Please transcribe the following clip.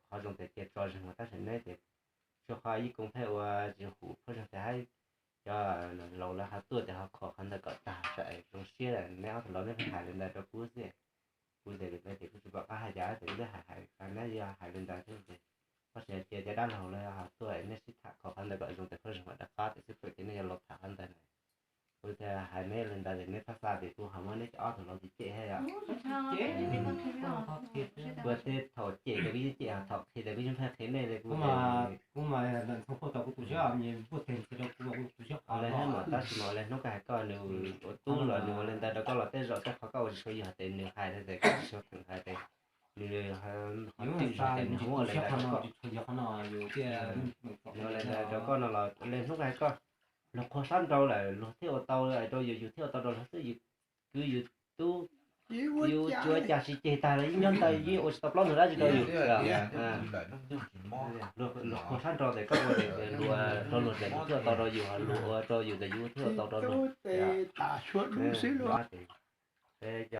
qhov zoo tes cia tso zeeg mas tab sis neb ces tsuas qhov ib koom pheej ua tsis hum phooj ywg tes hab cov laus lawv ho tuaj tes ho kho qhov ntawd kom tag tsam zoo siab lawm neb ob tug laus neb pheej hais li ntawd rau kuv xwb. Kuv tes lus tes kuv tsis pom qab hais cas tes kuv twb hais hais neb yog hais li ntawd xwb tes tab sis cia cov dab laug lawv ho tuaj neb sib tham kho qhov ntawd kom zoo tes phooj ywg mam rov qab tes xwb pom ces neb yuav los tham qhov ntawd na. Kuv thiaj hais neb li ntawd tes neb txhob xav tias kuv ho muab neb cov ob tug laus cem cem thiab yom. Kuv tej thaum cem tes kuv yeej cem, ho thaum qhia tes kuv yeej pheej qhia nej li kuv. Kuv mas ntawm ntxhoo phauj tau kuv tus siab, nws npuaj teg ntxhias rau kuv mas kuv tus siab qhov li hab mas tab sis mas ua li hnub koj hais koj nws ua tub los nws ua li ntawd rau koj los tej zaum tej qhov koj ua tsis tshua yog tes nws hais tes koj tsis tshua theem hais tes nws ho twm zog tes nws ho ua li ntawd rau koj. Nws ua li ntawd rau koj no los li hnub koj hais koj, luag qhuas sab nraud lawm luag thiaj ua tau rau yus, yus thiaj ua tau rau luag xwb. Yus kwv yus tub, yus tsis ua cas sib ceg tag los yeej nyob ntawd yeej ua tsis tau plaub ntug dab tsi rau yus. Luag qhuas sab nraud tes koj ua rau luag tes luag thiaj ua tau rau yus, luag ua rau yus tes yus thiaj ua tau rau luag.